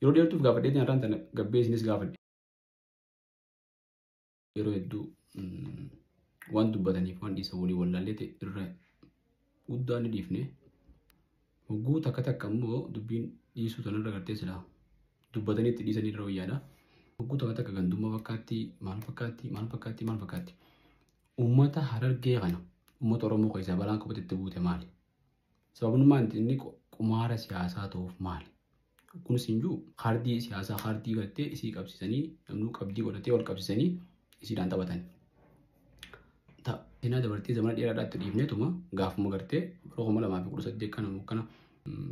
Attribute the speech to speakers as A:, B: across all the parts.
A: Yeroo dheertuuf gaafadheetiin har'aan tana gabbee isinis gaafadhe. Yeroo hedduu waan dubbataniif waan dhiisan walii wallaallee ta'e irra guddaa ni dhiifne. Hogguu takka takka immoo dubbiin dhiisuu tanarra gartee silaa dubbatanii itti dhiisanii irra wayyaadha. Hogguu takka takka gandummaa fakkaatti, maal fakkaatti, maal fakkaatti, maal fakkaatti. Uummata Harargee kana uummata Oromoo keessaa balaan qabate itti buute maali? Sababnummaan inni qumaara siyaasaa ta'uuf maali? Kunis hin jiru kaardii siyaasaa kaardii gartee isii qabsiisanii namni qabdii godhatee wal qabsiisanii isiidhaan taphatan. Seenaa dabartee zamana dheeraadhaatti dhiifneetuma gaafuma gartee bara 2018 kana kana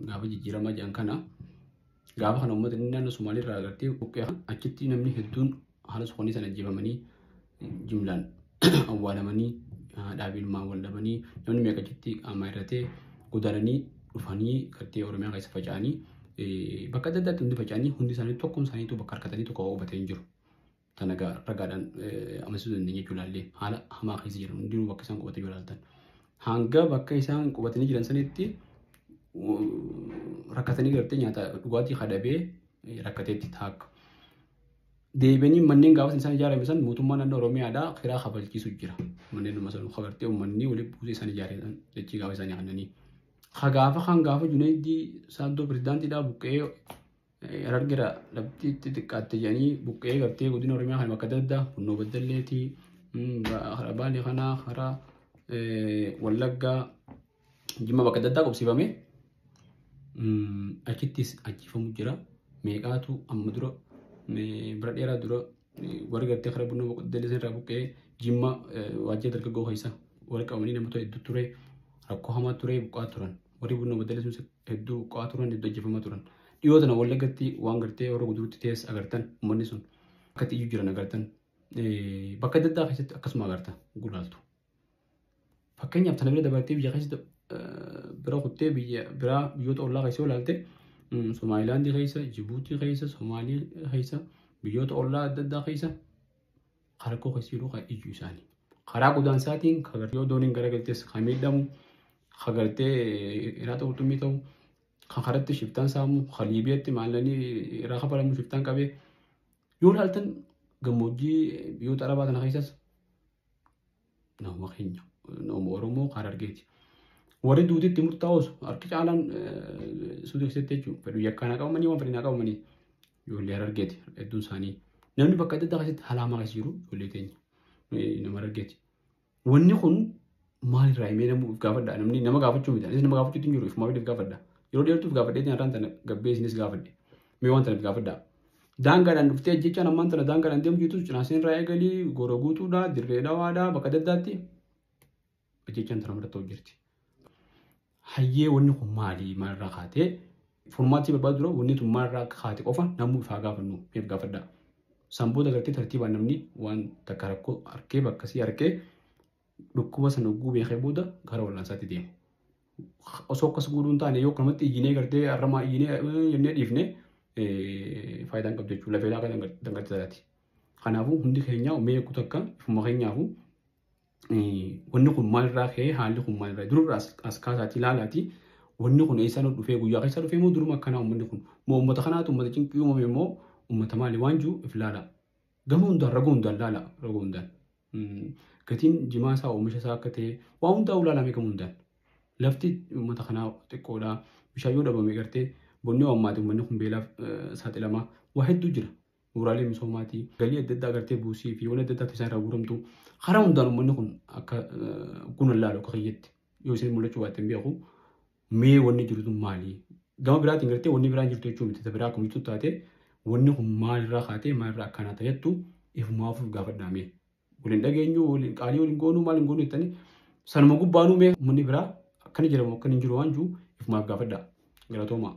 A: gaafa jijjiiramaa jedhan kana gaafa kana uummata inni naannoo Somaaliirraa gartee buqqee achitti namni hedduun haala suuqanii sana ajjeefamanii jimlaan awwaalamanii haadhaa fi ilmaan wal dhabanii namni meeqa achitti qaamaa irratee godaananii dhufanii gartee Oromiyaa keessa faca'anii bakka adda addaatti hundi faca'anii hundi isaanii tokkoon isaaniitu bakka harkatanii tokko qubatee hin jiru. Tana ragaadhaan amansiisuu dandeenya jechuu ilaallee haala hamaa keessa jiran hundinuu bakka isaan qubatee jiru ilaaltan. Hanga bakka isaan qubatanii jiran sanitti rakkatanii gartee nyaata dhugaatii kadhabee rakkateetti taakka. Deebianii manneen gaafa isaan ijaarame san mootummaa naannoo Oromiyaadhaa kiraa kafalchiisu jira. Manneen dhuma sanuu kagartee uummanni walitti buusee isaan ijaare dachii gaafa isaanii kennanii. Gaafa kan gaafa Junaydii Saaddoo pirezidaantiidhaa buqqee Harargeera lafti xixiqqaatte jedhanii buqqee gartee godina Oromiyaa kan bakka adda addaa Bunnoo Baddalleetii, karaa Baalee kanaa, karaa Wallaggaa, Jimma bakka adda addaa qubsiifame. Achittis ajjeefamu jira. Meeqaatu amma dura bara dheeraa dura warri gartee karaa Bunnoo Baddallee irraa buqqee Jimma waajjira dargaggoo keessa warri qabamanii namoota hedduu ture rakkoo hamaa ture buqqaa turan. Warri Bunnoo Baddallee sun hedduu buqqaa turan hedduu ajjeefamaa turan. Dhiyoo tana Wallaggatti waan gartee warra gudurutti ta'es agartan uummanni sun akkatti iyyuu jiran agartan bakka adda addaa keessatti akkasuma agarta gulaaltu. Fakkeenyaaf tana bira dabartee biyya keessatti bira kuttee biyya biraa biyyoota ollaa keessa yoo ilaalte Somaalilaandii keessa, Jibuutii keessa, Somaalii keessa, biyyoota ollaa adda addaa keessa rakkoo keessa jiru kan iyyuu isaanii. Karaa godaansaatiin kan gartee yoo dooniin garagaltees kan miidhamu, kan gartee hiraata qurxummii ta'u, kan karatti shiftaan saamu, kan Liibiyaatti maallaqni irraa kafalamu shiftaan qabee yoo ilaaltan gammoojjii biyyoota Arabaa kana keessas nama keenya nama Oromoo kan Harargeeti. Warri duutitti murtaa'us harki caalaan suuta keessatti jechuudha. Fedhu yakkaan haa qabamanii waan fedhan haa qabamanii ijoollee Harargeeti hedduun isaanii. Namni bakka adda addaa keessatti haala hamaa keessa jiru ijoollee teenya nama Harargeeti. Wanni kun maalirraa himee namni gaafadha. Namni nama gaafachuu miti. Anis nama gaafachuutti hin jiru. Ifumaa fi gaafadha. Yeroo dheertuuf gaafadheetiin har'aan tana gabbee isinis gaafadhe. Mee waan tanaaf gaafadha. Daangaadhaan dhuftee jechaan ammaan tana daangaadhaan deemu jirtus cinaaseen irraa eegalii goora guutuudha dirree dhawaadha bakka adda addaatti jechaan tana murtaa'u jirti. Hayyee wanni kun maali maalirraa kaatee furmaatii barbaadu dura wanni tun maalirraa akka kaate qofa namuu ifaa gaafannu meef gaafadha. San booda gartee tartiibaan namni waan takka rakkoo arkee bakka sii arkee dhukkuba sana hogguu beekee booda gara wal'aansaatti deema. Osoo akkas godhuu hin taane yoo akkanumatti iyyinee gartee har'amaa iyyinee jennee dhiifne faayidaan qabdu jechuudha. Lafee laafaa dangartisaati. Kanaafuu hundi keenya mee eeguu takka ifuma keenyaafuu wanni kun maalirraa ka'ee haalli kun maalirraa dururraa as kaasaatii ilaalaatii wanni kun eessaa nu dhufee guyyaa keessa dhufee moo duruma akkanaa uummanni kun moo uummata kanaatu uummata cinqii uumame moo uummata maali waan jiru if ilaala. Gama hundaan raga hundaan ilaala raga hundaan. Gatiin jimaa isaa oomisha isaa akka ta'e waa hundaa ilaalame gama hundaan. Lafti uummata kanaa xiqqoodha. Bishaan yoo dhabame gartee bonni ammaati uummanni kun beelaaf saaxilama. Waa hedduu jira. Bu'uuraalee misoomaatii galii adda addaa gartee buusii fi waan adda addaatti isaan irraa guuramtu. Karaa hundaan uummanni kun akka kun laalu akka kiyyatti yoo isin mul'achuu baatte hin beeku. Mee wanni jiru tun maali? Gama biraatiin gartee wanni biraan jirtu jechuu miti. Biraa akkuma jirtu taate wanni kun maalirraa kaatee maalirraa akkanaa ta'ettu ifumaaf gaafadhaa mee. Waliin dhageenyu waliin qaalii waliin goonuu maal hin goonuu jettanii sanuma gubbaanuu mee uummanni biraa akkana jedhamu akkana hin jiru waan jiru ifumaaf gaafadhaa. Galatoomaa.